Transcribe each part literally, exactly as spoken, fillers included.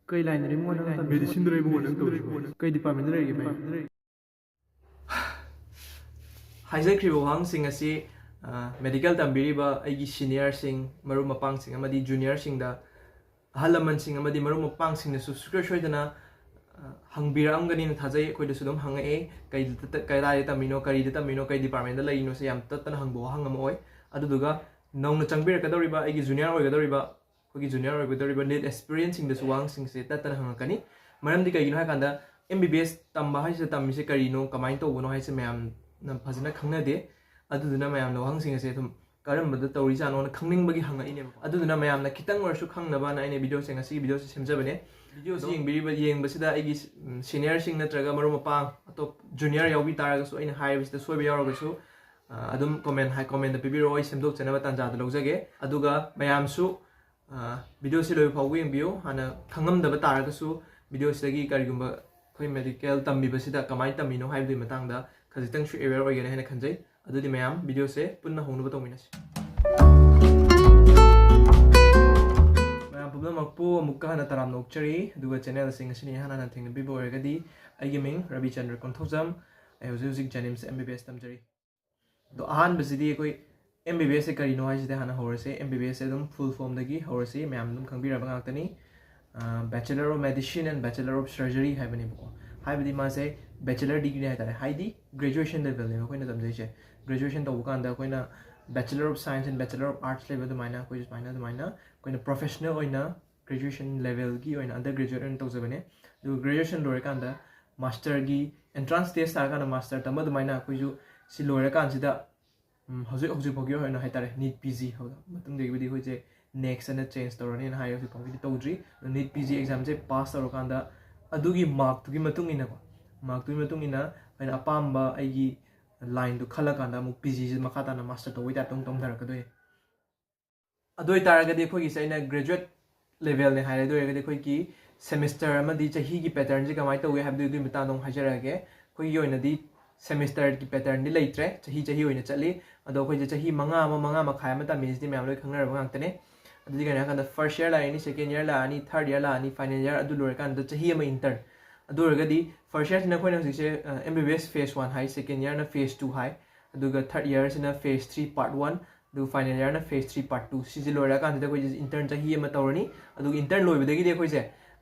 ꯀꯩ ꯂꯥꯏꯟꯗꯅꯣ ꯏꯕꯨꯡꯉꯣ ꯅꯪ ꯇꯝꯃꯤꯁꯦ? ꯃꯦꯗꯤꯁꯤꯟꯗꯔꯣ ꯏꯕꯨꯡꯉꯣ ꯅꯪ ꯇꯧꯔꯤꯁꯤꯕꯣ? ꯀꯩ ꯗꯤꯄꯥꯔꯠꯃꯦꯟꯗ ꯂꯩꯔꯤꯒꯦ ꯚꯥꯏ? ꯍꯥꯏꯖꯈ꯭ꯔꯤꯕ ꯋꯥꯍꯪꯁꯤꯡ ꯑꯁꯤ ꯃꯦꯗꯤꯀꯦꯜ ꯇꯝꯕꯤꯔꯤꯕ ꯑꯩꯒꯤ ꯁꯤꯅꯤꯌꯔꯁꯤꯡ, ꯃꯔꯨꯞ ꯃꯄꯥꯡꯁꯤꯡ ꯑꯃꯗꯤ ꯖꯨꯅꯤꯌꯔꯁꯤꯡꯗ, ꯑꯍꯜ ꯂꯃꯟꯁꯤꯡ ꯑꯃꯗꯤ ꯃꯔꯨꯞ ꯃꯄꯥꯡꯁꯤꯡꯅꯁꯨ ꯁꯨꯡꯁꯣꯏ ꯁꯣꯏꯗꯅ ꯍꯪꯕꯤꯔꯛꯑꯝꯒꯅꯤꯅ ꯊꯥꯖꯩ꯫ ꯑꯩꯈꯣꯏꯗꯁꯨ ꯑꯗꯨꯝ ꯍꯪꯉꯛꯑꯦ, "ꯀꯩꯗ ꯇ-, ꯀꯗꯥꯏꯗ ꯇꯝꯃꯤꯅꯣ, ꯀꯔꯤꯗ ꯇꯝꯃꯤꯅꯣ, ꯀꯩ ꯗꯤꯄꯥꯔꯠꯃꯦꯟꯗ ꯂꯩꯔꯤꯅꯣꯁꯦ?" ꯌꯥꯝ ꯇꯠꯇꯅ ꯍꯪꯕ ꯋꯥꯍꯪ ꯑꯃ ꯑꯣꯏ꯫ ꯑꯗꯨꯗꯨꯒ ꯅꯧꯅ ꯆꯪꯕꯤꯔꯛꯀꯗꯧꯔꯤꯕ ꯑꯩꯒꯤ ꯖꯨꯅꯤꯌꯔ ꯑꯣꯏꯒꯗꯧꯔꯤꯕ, ꯑꯩꯈꯣꯏꯒꯤ ꯖꯨꯅꯤꯌꯔ ꯑꯣꯏꯒꯗꯧꯔꯤꯕ ꯅꯤꯠ ꯑꯦꯁꯄꯤꯔꯦꯟꯁꯤꯡꯗꯁꯨ ꯋꯥꯍꯪꯁꯤꯡꯁꯦ ꯇꯠꯇꯅ ꯍꯪꯉꯛꯀꯅꯤ꯫ ꯃꯔꯝꯗꯤ ꯀꯩꯒꯤꯅꯣ ꯍꯥꯏꯀꯥꯟꯗ, ꯑꯦꯝ ꯕꯤ ꯕꯤ ꯑꯦꯁ ꯇꯝꯕ ꯍꯥꯏꯁꯤꯗ ꯇꯝꯃꯤꯁꯦ ꯀꯔꯤꯅꯣ, ꯀꯃꯥꯏꯅ ꯇꯧꯕꯅꯣ ꯍꯥꯏꯁꯦ ꯃꯌꯥꯝꯅ ꯐꯖꯅ ꯈꯪꯅꯗꯦ꯫ ꯑꯗꯨꯗꯨꯅ ꯃꯌꯥꯝꯅ ꯋꯥꯍꯪꯁꯤꯡ ꯑꯁꯦ ꯑꯗꯨꯝ ꯀꯔꯝꯕꯗ ꯇꯧꯔꯤꯖꯥꯠꯅꯣꯅ ꯈꯪꯅꯤꯡꯕꯒꯤ ꯍꯪꯉꯛꯏꯅꯦꯕꯀꯣ꯫ ꯑꯗꯨꯗꯨꯅ ꯃꯌꯥꯝꯅ ꯈꯤꯇꯪ ꯑꯣꯏꯔꯁꯨ ꯈꯪꯅꯕꯅ ꯑꯩꯅ ꯚꯤꯗꯤꯑꯣꯁꯦ, ꯉꯁꯤꯒꯤ ꯚꯤꯗꯤꯑꯣꯁꯦ ꯁꯦꯝꯖꯕꯅꯦ꯫ ꯚꯤꯗꯤꯑꯣꯁꯤ ꯑꯗꯣ ꯌꯦꯡꯕꯤꯔꯤꯕ, ꯌꯦꯡꯕꯁꯤꯗ ꯑꯩꯒꯤ, ꯎꯝ, ꯁꯤꯅꯤꯌꯔꯁꯤꯡ ꯅꯠꯇ꯭ꯔꯒ ꯃꯔꯨꯞ ꯃꯄꯥꯡ, ꯑꯇꯣꯞ ꯖꯨꯅꯤꯌꯔ ꯌꯥꯎꯕꯤ ꯇꯥꯔꯒꯁꯨ, ꯑꯩꯅ ꯍꯥꯏꯔꯤꯕꯁꯤꯗ ꯁꯣꯏꯕ ꯌꯥꯎꯔꯒꯁꯨ, ꯑ, ꯑꯗꯨꯝ ꯀꯣꯃꯦꯟ ꯍꯥꯏ, ꯀꯣꯃꯦꯟꯗ ꯄꯤꯕꯤꯔꯛꯑꯣ, ꯑꯩ ꯁꯦꯝꯗꯣꯛꯆꯅꯕ ꯇꯥꯟꯖꯥꯗꯣ ꯂꯧꯖꯒꯦ꯫ ꯑꯗꯨꯒ ꯃꯌꯥꯝꯁꯨ, ꯑ, ꯚꯤꯗꯤꯑꯣꯁꯤ ꯂꯣꯏꯕ ꯐꯥꯎꯕ ꯌꯦꯡꯕꯤꯌꯨ꯫ ꯍꯥꯟꯅ ꯈꯪꯉꯝꯗꯕ ꯇꯥꯔꯒꯁꯨ, ꯚꯤꯗꯤꯑꯣꯁꯤꯗꯒꯤ ꯀꯔꯤꯒꯨꯝꯕ ꯑꯩꯈꯣꯏ ꯃꯦꯗꯤꯀꯦꯜ ꯇꯝꯕꯤꯕꯁꯤꯗ ꯀꯃꯥꯏꯅ ꯇꯝꯃꯤꯅꯣ ꯍꯥꯏꯕꯗꯨꯒꯤ ꯃꯇꯥꯡꯗ ꯈꯖꯤꯛꯇꯪꯁꯨ ꯑꯦꯋꯦꯌꯔ ꯑꯣꯏꯒꯅꯤ ꯍꯥꯏꯅ ꯈꯟꯖꯩ꯫ ꯑꯗꯨꯗꯤ ꯃꯌꯥꯝ ꯚꯤꯗꯤꯑꯣꯁꯦ ꯄꯨꯟꯅ ꯍꯧꯅꯕ ꯇꯧꯃꯤꯟꯅꯁꯤ꯫ ꯃꯌꯥꯝ ꯄꯨꯝꯅꯃꯛꯄꯨ ꯑꯃꯨꯛꯀ ꯍꯟꯅ ꯇꯔꯥꯝꯅ ꯑꯣꯛꯆꯔꯤ꯫ ꯑꯗꯨꯒ ꯆꯦꯅꯦꯜ ꯑꯁꯤ ꯉꯁꯤꯅ ꯏꯍꯥꯟ ꯍꯥꯟꯅ ꯊꯦꯡꯅꯕꯤꯕ ꯑꯣꯏꯔꯒꯗꯤ, ꯑꯩꯒꯤ ꯃꯤꯡ ꯔꯕꯤꯆꯟꯗ꯭ꯔ ꯀꯣꯟꯊꯧꯖꯝ꯫ ꯑꯩ ꯍꯧꯖꯤꯛ ꯍꯧꯖꯤꯛ ꯖꯦꯅꯤꯝꯁ ꯑꯦꯝ ꯕꯤ ꯕꯤ ꯑꯦꯁ ꯇꯝꯖꯔꯤ꯫ ꯑꯗꯣ ꯑꯍꯥꯟꯕꯁꯤꯗꯤ ꯑꯩꯈꯣꯏ ꯑꯦꯝ ꯕꯤ ꯕꯤ ꯑꯦꯁꯁꯦ ꯀꯔꯤꯅꯣ ꯍꯥꯏꯁꯤꯗꯤ ꯍꯥꯟꯅ ꯍꯧꯔꯁꯦ꯫ ꯑꯦꯝ ꯕꯤ ꯕꯤ ꯑꯦꯁꯁꯦ ꯑꯗꯨꯝ ꯐꯨꯜ ꯐꯣꯝꯗꯒꯤ ꯍꯧꯔꯁꯤ, ꯃꯌꯥꯝ ꯑꯗꯨꯝ ꯈꯪꯕꯤꯔꯕ ꯉꯥꯛꯇꯅꯤ꯫ ꯑ, Bachelor of Medicine and Bachelor of Surgery ꯍꯥꯏꯕꯅꯦꯕꯀꯣ꯫ ꯍꯥꯏꯕꯗꯤ ꯃꯥꯁꯦ ꯕꯦꯆꯦꯂꯔ ꯗꯤꯒ꯭ꯔꯤ ꯍꯥꯏꯇꯥꯔꯦ, ꯍꯥꯏꯗꯤ ꯒ꯭ꯔꯦꯖꯨꯑꯦꯁꯟ ꯂꯦꯚꯦꯜꯅꯦꯕ ꯑꯩꯈꯣꯏꯅ ꯇꯝꯖꯩꯁꯦ꯫ ꯒ꯭ꯔꯦꯖꯨꯑꯦꯁꯟ ꯇꯧꯕ ꯀꯥꯟꯗ ꯑꯩꯈꯣꯏꯅ Bachelor of Science and Bachelor of Arts ꯂꯩꯕ ꯑꯗꯨꯃꯥꯏꯅ ꯑꯩꯈꯣꯏꯁꯨ ꯁꯨꯃꯥꯏꯅ, ꯑꯗꯨꯃꯥꯏꯅ ꯑꯩꯈꯣꯏꯅ ꯄ꯭ꯔꯣꯐꯦꯁꯅꯦꯜ ꯑꯣꯏꯅ ꯒ꯭ꯔꯦꯖꯨꯑꯦꯁꯟ ꯂꯦꯚꯦꯜꯒꯤ ꯑꯣꯏꯅ, ꯑꯟꯗꯔ ꯒ꯭ꯔꯦꯖꯨꯑꯦꯠ ꯑꯣꯏꯅ ꯇꯧꯖꯕꯅꯦ꯫ ꯑꯗꯨꯒ ꯒ꯭ꯔꯦꯖꯨꯑꯦꯁꯟ ꯂꯣꯏꯔꯀꯥꯟꯗ ꯃꯥꯁꯇꯔꯒꯤ ꯑꯦꯟꯇ꯭ꯔꯥꯟꯁ ꯇꯦꯁ ꯊꯥꯔꯀꯥꯟꯗ ꯃꯥꯁꯇꯔ ꯇꯝꯕ ꯑꯗꯨꯃꯥꯏꯅ ꯑꯩꯈꯣꯏꯁꯨ ꯁꯤ ꯂꯣꯏꯔꯀꯥꯟꯁꯤꯗ, ꯎꯝ, ꯍꯧꯖꯤꯛ, ꯍꯧꯖꯤꯛ ꯐꯥꯎꯒꯤ ꯑꯣꯏꯅ ꯍꯥꯏꯇꯥꯔꯦ, ꯅꯤꯠ ꯄꯤ ꯖꯤ ꯍꯧ-, ꯃꯇꯨꯡꯗꯒꯤꯕꯨꯗꯤ ꯑꯩꯈꯣꯏꯁꯦ ꯅꯦꯛꯁ ꯑꯅ ꯆꯦꯟꯖ ꯇꯧꯔꯅꯤꯅ ꯍꯥꯏ, ꯍꯧꯖꯤꯛ ꯐꯥꯎꯒꯤꯗꯤ ꯇꯧꯗ꯭ꯔꯤ꯫ ꯑꯗꯣ ꯅꯤꯠ ꯄꯤ ꯖꯤ ꯑꯦꯛꯖꯥꯝꯁꯦ ꯄꯥꯁ ꯇꯧꯔꯀꯥꯟꯗ ꯑꯗꯨꯒꯤ ꯃꯥꯔꯛꯇꯨꯒꯤ ꯃꯇꯨꯡ ꯏꯟꯅꯀꯣ, ꯃꯥꯔꯛꯇꯨꯒꯤ ꯃꯇꯨꯡ ꯏꯟꯅ ꯑꯩꯅ ꯑꯄꯥꯝꯕ ꯑꯩꯒꯤ ꯂꯥꯏꯟꯗꯨ ꯈꯜꯂꯀꯥꯟꯗ ꯑꯃꯨꯛ ꯄꯤ ꯖꯤꯁꯦ ꯃꯈꯥ ꯇꯥꯅ ꯃꯥꯁꯇꯔ ꯇꯧꯕꯩ ꯇꯥꯏꯞꯇ ꯑꯃꯨꯛ ꯇꯧꯊꯔꯛꯀꯗꯣꯏꯅꯤ꯫ ꯑꯗꯨ ꯑꯣꯏꯇꯥꯔꯒꯗꯤ ꯑꯩꯈꯣꯏꯒꯤꯁꯦ ꯑꯩꯅ ꯒ꯭ꯔꯦꯖꯨꯑꯦꯠ ꯂꯦꯚꯦꯜꯅꯦ ꯍꯥꯏꯔꯦ꯫ ꯑꯗꯨ ꯑꯣꯏꯔꯒꯗꯤ ꯑꯩꯈꯣꯏꯒꯤ ꯁꯦꯃꯤꯁꯇꯔ ꯑꯃꯗꯤ ꯆꯍꯤꯒꯤ ꯄꯦꯇꯔꯟꯁꯦ ꯀꯃꯥꯏꯅ ꯇꯧꯒꯦ ꯍꯥꯏꯕꯗꯨ ꯑꯗꯨꯒꯤ ꯃꯇꯥꯡꯗ ꯑꯃꯨꯛ ꯍꯥꯏꯖꯔꯛꯑꯒꯦ꯫ ꯑꯩꯈꯣꯏꯒꯤ ꯑꯣꯏꯅꯗꯤ ꯁꯦꯃꯤꯁꯇꯔꯒꯤ ꯄꯦꯇꯔꯟꯗꯤ ꯂꯩꯇ꯭ꯔꯦ, ꯆꯍꯤ ꯆꯍꯤ ꯑꯣꯏꯅ ꯆꯠꯂꯤ꯫ ꯑꯗꯣ ꯑꯩꯈꯣꯏꯁꯦ ꯆꯍꯤ ꯃꯉꯥ ꯑꯃ, ꯃꯉꯥ ꯃꯈꯥꯏ ꯑꯃ ꯇꯝꯃꯤꯁꯤꯗꯤ ꯃꯌꯥꯝ ꯂꯣꯏ ꯈꯪꯅꯔꯕ ꯉꯥꯛꯇꯅꯦ꯫ ꯑꯗꯨꯗꯤ ꯀꯩꯅꯣ ꯍꯥꯏꯀꯥꯟꯗ first year ꯂꯥꯛꯑꯅꯤ, second year ꯂꯥꯛꯑꯅꯤ, third year ꯂꯥꯛꯑꯅꯤ, final year ꯑꯗꯨ ꯂꯣꯏꯔꯀꯥꯟꯗ ꯆꯍꯤ ꯑꯃ intern꯫ ꯑꯗꯨ ꯑꯣꯏꯔꯒꯗꯤ first yearꯁꯤꯅ ꯑꯩꯈꯣꯏꯅ ꯍꯧꯖꯤꯛꯁꯦ M B B S phase one ꯍꯥꯏ, second yearꯅ phase two ꯍꯥꯏ, ꯑꯗꯨꯒ third yearꯁꯤꯅ phase three part one, ꯑꯗꯨꯒ final yearꯅ phase three part two꯫ ꯁꯤꯁꯦ ꯂꯣꯏꯔꯀꯥꯟꯁꯤꯗ ꯑꯩꯈꯣꯏꯁꯦ intern ꯆꯍꯤ ꯑꯃ ꯇꯧꯔꯅꯤ꯫ ꯑꯗꯨꯒ intern ꯂꯣꯏꯕꯗꯒꯤꯗꯤ ꯑꯩꯈꯣꯏꯁꯦ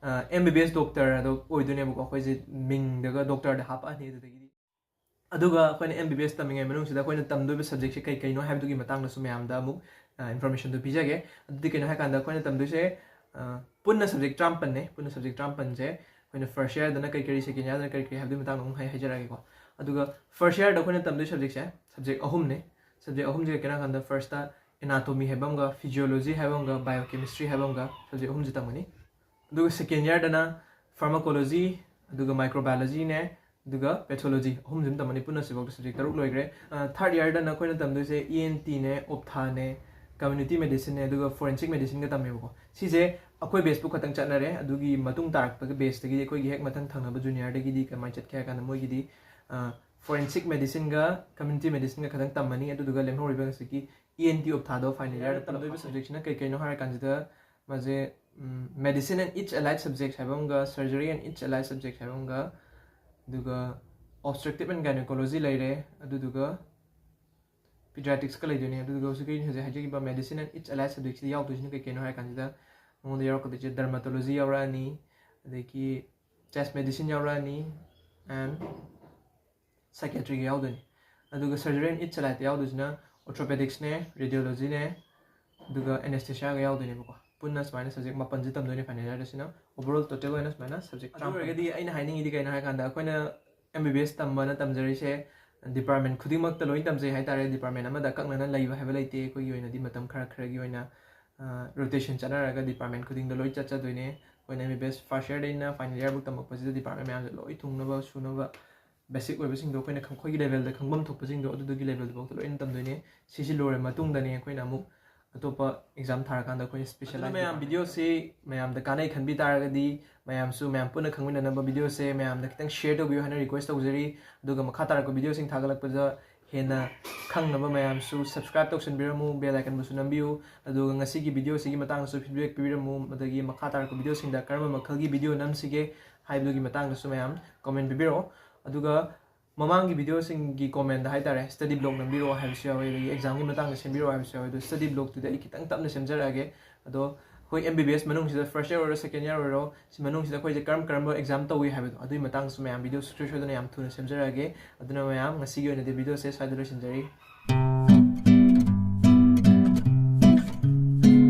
M B B S doctor ꯑꯗꯣ ꯑꯣꯏꯗꯣꯏꯅꯦꯕꯀꯣ꯫ ꯑꯩꯈꯣꯏꯁꯦ ꯃꯤꯡꯗꯒ doctorꯗ ꯍꯥꯞꯄꯛꯑꯅꯤ ꯑꯗꯨꯗꯒꯤꯗꯤ꯫ ꯑꯗꯨꯒ ꯑꯩꯈꯣꯏꯅ M B B S ꯇꯝꯃꯤꯉꯩ ꯃꯅꯨꯡꯁꯤꯗ ꯑꯩꯈꯣꯏꯅ ꯇꯝꯗꯣꯏꯕ subjectꯁꯦ ꯀꯩ ꯀꯩꯅꯣ ꯍꯥꯏꯕꯗꯨꯒꯤ ꯃꯇꯥꯡꯗꯁꯨ ꯃꯌꯥꯝꯗ ꯑꯃꯨꯛ informationꯗꯨ ꯄꯤꯖꯒꯦ꯫ ꯑꯗꯨꯗꯤ ꯀꯩꯅꯣ ꯍꯥꯏꯀꯥꯟꯗ ꯑꯩꯈꯣꯏꯅ ꯇꯝꯗꯣꯏꯁꯦ ꯄꯨꯟꯅ subject ꯇꯔꯥꯃꯥꯄꯟꯅꯦ꯫ ꯄꯨꯟꯅ subject ꯇꯔꯥꯃꯥꯄꯟꯁꯦ ꯑꯩꯈꯣꯏꯅ first yearꯗꯅ ꯀꯔꯤ ꯀꯔꯤ, second yearꯗꯅ ꯀꯔꯤ ꯀꯔꯤ ꯍꯥꯏꯕꯗꯨꯒꯤ ꯃꯇꯥꯡꯗ ꯑꯃꯨꯛ ꯍꯥꯏ ꯍꯥꯏꯖꯔꯛꯑꯒꯦꯀꯣ꯫ ꯑꯗꯨꯒ first yearꯗ ꯑꯩꯈꯣꯏꯅ ꯇꯝꯗꯣꯏ subjectꯁꯦ subject ꯑꯍꯨꯝꯅꯦ꯫ Subject ꯑꯍꯨꯝꯁꯦ ꯀꯩꯅꯣ ꯍꯥꯏꯀꯥꯟꯗ firstꯇ anatomy ꯍꯥꯏꯕ ꯑꯃꯒ, physiology ꯍꯥꯏꯕ ꯑꯃꯒ, biochemistry ꯍꯥꯏꯕ ꯑꯃꯒ, subject ꯑꯍꯨꯝꯁꯦ ꯇꯝꯒꯅꯤ꯫ ꯑꯗꯨꯒ second yearꯗꯅ pharmacology, ꯑꯗꯨꯒ microbiologyꯅꯦ, ꯑꯗꯨꯒ pathology, ꯑꯍꯨꯝꯁꯤꯃ ꯇꯝꯃꯅꯤ꯫ ꯄꯨꯟꯅ ꯁꯤꯐꯥꯎꯗ subject ꯇꯔꯨꯛ ꯂꯣꯏꯈ꯭ꯔꯦ꯫ Third yearꯗꯅ ꯑꯩꯈꯣꯏꯅ ꯇꯝꯗꯣꯏꯁꯦ ENTꯅꯦ, ophthaꯅꯦ, community medicineꯅꯦ, ꯑꯗꯨꯒ forensic medicineꯒ ꯇꯝꯃꯦꯕꯀꯣ꯫ ꯁꯤꯁꯦ ꯑꯩꯈꯣꯏ batchꯄꯨ ꯈꯛꯇꯪ ꯆꯠꯅꯔꯦ꯫ ꯑꯗꯨꯒꯤ ꯃꯇꯨꯡ ꯇꯥꯔꯛꯄꯒꯤ batchꯇꯒꯤꯗꯤ ꯑꯩꯈꯣꯏꯒꯤ ꯍꯦꯛ ꯃꯊꯪ ꯊꯪꯅꯕ juniorꯗꯒꯤꯗꯤ ꯀꯃꯥꯏꯅ ꯆꯠꯀꯦ ꯍꯥꯏ ꯀꯥꯟꯗ ꯃꯣꯏꯒꯤꯗꯤ forensic medicineꯒ community medicineꯒ ꯈꯛꯇꯪ ꯇꯝꯃꯅꯤ꯫ ꯑꯗꯨꯗꯨꯒ ꯂꯦꯝꯍꯧꯔꯤꯕ ꯉꯁꯤꯒꯤ ENT ophthaꯗꯣ final yearꯗ ꯇꯝꯗꯣꯏꯕ subjectꯁꯤꯅ ꯀꯩ ꯀꯩꯅꯣ ꯍꯥꯏꯔ ꯀꯥꯟꯁꯤꯗ ꯃꯥꯁꯦ medicine and its allied subjects ꯍꯥꯏꯕ ꯑꯃꯒ, surgery and its allied subjects ꯍꯥꯏꯕ ꯑꯃꯒ, ꯑꯗꯨꯒ obstructive and gynecology ꯂꯩꯔꯦ, ꯑꯗꯨꯗꯨꯒ pediatricsꯀ ꯂꯩꯗꯣꯏꯅꯦ꯫ ꯑꯗꯨꯗꯨꯒ ꯍꯧꯖꯤꯛ ꯑꯩꯅ ꯍꯧꯖꯤꯛ ꯍꯥꯏꯖꯈꯤꯕ medicine and its allied subjectꯁꯤꯗ ꯌꯥꯎꯗꯣꯏꯁꯤꯅ ꯀꯩ ꯀꯩꯅꯣ ꯍꯥꯏꯔ ꯀꯥꯟꯁꯤꯗ ꯃꯉꯣꯟꯗ ꯌꯥꯎꯔꯛꯀꯗꯣꯏꯁꯦ dermatology ꯌꯥꯎꯔꯛꯑꯅꯤ, ꯑꯗꯒꯤ chest medicine ꯌꯥꯎꯔꯛꯑꯅꯤ, and psychiatryꯒ ꯌꯥꯎꯗꯣꯏꯅꯤ꯫ ꯑꯗꯨꯒ surgery and its alliedꯇ ꯌꯥꯎꯗꯣꯏꯁꯤꯅ orthopedicsꯅꯦ, radiologyꯅꯦ, ꯑꯗꯨꯒ anesthesiaꯒ ꯌꯥꯎꯗꯣꯏꯅꯦꯕꯀꯣ꯫ ꯄꯨꯟꯅ ꯁꯨꯃꯥꯏꯅ subject ꯃꯥꯄꯟꯁꯦ ꯇꯝꯗꯣꯏꯅꯦ final yearꯗꯁꯤꯅ꯫ Overall total ꯑꯣꯏꯅ ꯁꯨꯃꯥꯏꯅ subject ꯑꯗꯨ ꯑꯣꯏꯔꯒꯗꯤ ꯑꯩꯅ ꯍꯥꯏꯅꯤꯡꯉꯤꯗꯤ ꯀꯩꯅꯣ ꯍꯥꯏꯔꯀꯥꯟꯗ ꯑꯩꯈꯣꯏꯅ M B B S ꯇꯝꯕꯅ ꯇꯝꯖꯔꯤꯁꯦ department ꯈꯨꯗꯤꯡꯃꯛꯇ ꯂꯣꯏ ꯇꯝꯖꯩ ꯍꯥꯏꯇꯥꯔꯦ꯫ Department ꯑꯃꯗ ꯑꯀꯛꯅꯅ ꯂꯩꯕ ꯍꯥꯏꯕ ꯂꯩꯇꯦ꯫ ꯑꯩꯈꯣꯏꯒꯤ ꯑꯣꯏꯅꯗꯤ ꯃꯇꯝ ꯈꯔ ꯈꯔꯒꯤ ꯑꯣꯏꯅ rotation ꯆꯠꯅꯔꯒ department ꯈꯨꯗꯤꯡꯗ ꯂꯣꯏ ꯆꯠꯆꯗꯣꯏꯅꯦ꯫ ꯑꯩꯈꯣꯏꯅ M B B S first yearꯗꯩꯅ final yearꯐꯥꯎ ꯇꯝꯃꯛꯄꯁꯤꯗ department ꯃꯌꯥꯝꯁꯦ ꯂꯣꯏ ꯊꯨꯡꯅꯕ ꯁꯨꯅꯕ basic ꯑꯣꯏꯕꯁꯤꯡꯗꯣ ꯑꯩꯈꯣꯏꯅ ꯈꯪ-, ꯑꯩꯈꯣꯏꯒꯤ levelꯗ ꯈꯪꯐꯝ ꯊꯣꯛꯄꯁꯤꯡꯗꯣ ꯑꯗꯨꯗꯨꯒꯤ levelꯗꯨꯐꯥꯎꯗ ꯂꯣꯏꯅ ꯇꯝꯗꯣꯏꯅꯦ꯫ ꯁꯤꯁꯤ ꯂꯣꯏꯔ ꯃꯇꯨꯡꯗꯅꯦ ꯑꯩꯈꯣꯏꯅ ꯑꯃꯨꯛ ꯑꯇꯣꯞꯄ exam ꯊꯥꯔꯀꯥꯟꯗ ꯑꯩꯈꯣꯏꯅ ꯑꯗꯨꯅ specialize ꯃꯌꯥꯝ department videoꯁꯤ ꯃꯌꯥꯝꯗ ꯀꯥꯟꯅꯩ ꯈꯟꯕꯤ ꯇꯥꯔꯒꯗꯤ ꯃꯌꯥꯝꯁꯨ ꯃꯌꯥꯝ ꯄꯨꯟꯅ ꯈꯪꯃꯤꯟꯅꯅꯕ videoꯁꯦ ꯃꯌꯥꯝꯗ ꯈꯤꯇꯪ share ꯇꯧꯕꯤꯌꯨ ꯍꯥꯏꯅ request ꯇꯧꯖꯔꯤ꯫ ꯑꯗꯨꯒ ꯃꯈꯥ ꯇꯥꯔꯛꯄ videoꯁꯤꯡ ꯊꯥꯒꯠꯂꯛꯄꯗ ꯍꯦꯟꯅ ꯈꯪꯅꯕ ꯃꯌꯥꯝꯁꯨ subscribe ꯇꯧꯁꯟꯕꯤꯔꯝꯃꯨ, bell icon ꯕꯨꯁꯨ ꯅꯝꯕꯤꯌꯨ꯫ ꯑꯗꯨꯒ ꯉꯁꯤꯒꯤ video ꯁꯤꯒꯤ ꯃꯇꯥꯡꯗꯁꯨ feedback ꯄꯤꯕꯤꯔꯝꯃꯨ, ꯑꯗꯒꯤ ꯃꯈꯥ ꯇꯥꯔꯛꯄ video ꯁꯤꯡꯗ ꯀꯔꯝꯕ ꯃꯈꯜꯒꯤ video ꯅꯝꯁꯤꯒꯦ ꯍꯥꯏꯕꯗꯨꯒꯤ ꯃꯇꯥꯡꯗꯁꯨ ꯃꯌꯥꯝ comment ꯄꯤꯕꯤꯔꯛꯑꯣ꯫ ꯑꯗꯨꯒ ꯃꯃꯥꯡꯒꯤ video ꯁꯤꯡꯒꯤ comment ꯗ ꯍꯥꯏꯇꯥꯔꯦ, study block ꯅꯝꯕꯤꯔꯛꯑꯣ ꯍꯥꯏꯕꯁꯨ ꯌꯥꯎꯋꯦ, ꯑꯗꯒꯤ exam ꯒꯤ ꯃꯇꯥꯡꯗ ꯁꯦꯝꯕꯤꯔꯛꯑꯣ ꯍꯥꯏꯕꯁꯨ ꯌꯥꯎꯋꯦ꯫ ꯑꯗꯨ study block ꯇꯨꯗꯤ ꯑꯩ ꯈꯤꯇꯪ ꯇꯞꯅ ꯁꯦꯝꯖꯔꯛꯑꯒꯦ꯫ ꯑꯗꯣ ꯑꯩꯈꯣꯏ M B B S ꯃꯅꯨꯡꯁꯤꯗ first year ꯑꯣꯏꯔꯣ, second year ꯑꯣꯏꯔꯣ, ꯁꯤ ꯃꯅꯨꯡꯁꯤꯗ ꯑꯩꯈꯣꯏꯁꯦ ꯀꯔꯝ ꯀꯔꯝꯕ exam ꯇꯧꯏ ꯍꯥꯏꯕꯗꯣ, ꯑꯗꯨꯒꯤ ꯃꯇꯥꯡꯗꯁꯨ ꯃꯌꯥꯝ video ꯁꯨꯡꯁꯣꯏ ꯁꯣꯏꯗꯅ ꯌꯥꯝ ꯊꯨꯅ ꯁꯦꯝꯖꯔꯛꯑꯒꯦ꯫ ꯑꯗꯨꯅ ꯃꯌꯥꯝ ꯉꯁꯤꯒꯤ ꯑꯣꯏꯅꯗꯤ video ꯁꯦ ꯁ꯭ꯋꯥꯏꯗ ꯂꯣꯏꯁꯤꯟꯖꯔꯤ꯫